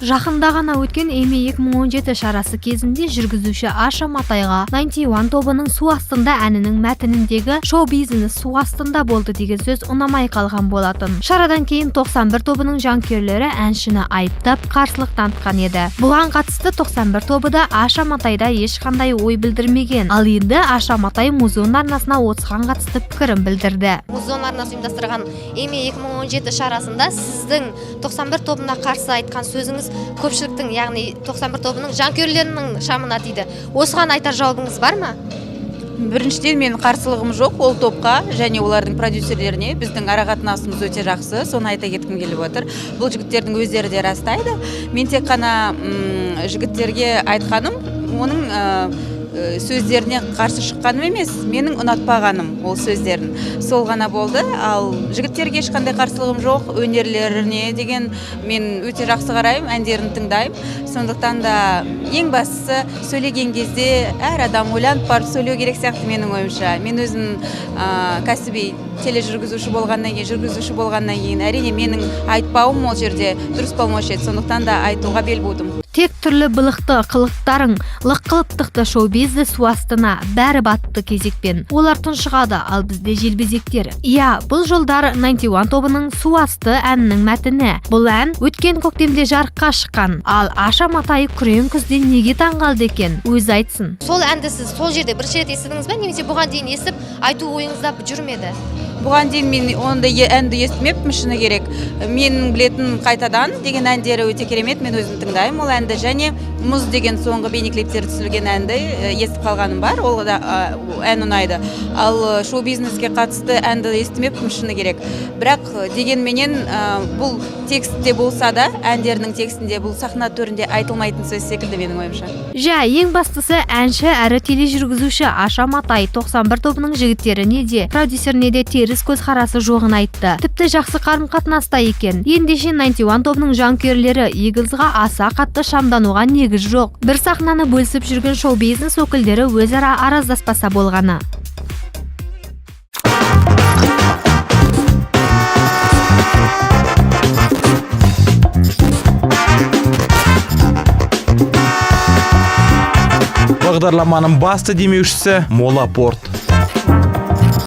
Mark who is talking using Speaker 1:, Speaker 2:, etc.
Speaker 1: Жақында ғана өткен Эми 2017 шарасы кезінде жүргізуші Аша Матайға Ninety One тобының «Су астында» әнінің мәтініндегі «шоу-бизнес су астында болды» деген сөз ұнамай қалған болатын. Шарадан кейін 91 тобының жанкүйерлері әншіні айыптап, қарсылық танытқан еді. Бұған қатысты 91 тобы да, Аша Матай да ешқандай ой білдірмеген. Ал енді Аша Матай Музон арнасына осыған қатысты пікірін білдірді.
Speaker 2: Музон арнасы ұйымдастырған Эми 2017 шарасында сіздің 91 тобына қарсы айтқан сөзіңіз көпшіліктің, яғни 91 тобының жанкүйерлерінің шамына тиді. Осыған айтар жауабыңыз бар ма?
Speaker 3: Біріншіден, менің қарсылығым жоқ ол топқа және олардың продюсерлеріне. Біздің арақатынасымыз өте жақсы, соны айта кеткім келіп отыр. Бұл жігіттердің өздері де растайды. Мен тек қана жігіттерге айтқаным, оның сөздеріне қарсы шыққаным емес, менің ұнатпағаным ол сөздерін, сол ғана болды. Ал жігіттерге ешқандай қарсылығым жоқ, өнерлеріне деген мен өте жақсы қараймын, әндерін тыңдаймын. Сондықтан да ең бастысы, сөйлеген кезде әр адам ойланып барып сөйлеу керек сияқты, менің ойымша. Мен өзім кәсіби тележүргізуші болғаннан кейін, жүргізуші болғаннан кейін, әрине, менің айтпауым ол жерде дұрыс болмаушы еді. Сондықтан да айтуға бел будым.
Speaker 1: Тек түрлі былықты қылықтарың лық қылып тықты шоу-бизнес су астына. Бәрі батты кезекпен, олар тұншығады, ал бізде желбезектер. Иә, бұл жолдар Ninety One тобының «Су асты» әнінің мәтіні. Бұл ән өткен көктемде жарыққа шыққан. Ал Аша Матай күрең күзде неге таңғалды екен, өзі айтсын.
Speaker 2: Сол әнді сіз сол жерде бірінші рет естідіңіз бе немесе бұған дейін естіп, айту ойыңызда жүрмеді?
Speaker 3: Бұған дейін мен ондай әнді естімеппін, шыны керек. Менің білетін «Қайтадан» деген әндері өте керемет, мен өзім тыңдаймын ол әнді. Және «Мұз» деген соңғы бейнеклиптері түсірілген әнді естіп қалғаным бар, ол да ән ұнайды. Ал шоу бизнеске қатысты әнді естімеппін, шыны керек. Бірақ дегенменен бұл текстте болса да, әндерінің текстінде, бұл сахна төрінде айтылмайтын сөз секілді, менің ойымша.
Speaker 1: Жә, ең бастысы, әнші әрі тележүргізуші Аша Матай 91 тобының жігіттеріне де, продюсеріне де теріс көзқарасы жоғын айтты. Тіпті жақсы қарым қатынаста екен. Ендеше Ninety One тобының жанкүйерлері Иглзға аса қатты шамдануға негіз жоқ. Бір сахнаны бөлісіп жүрген шоу-бизнес өкілдері өзара араздаспаса болғаны.
Speaker 4: Бағдарламаның басты демеушісі Мола Порт.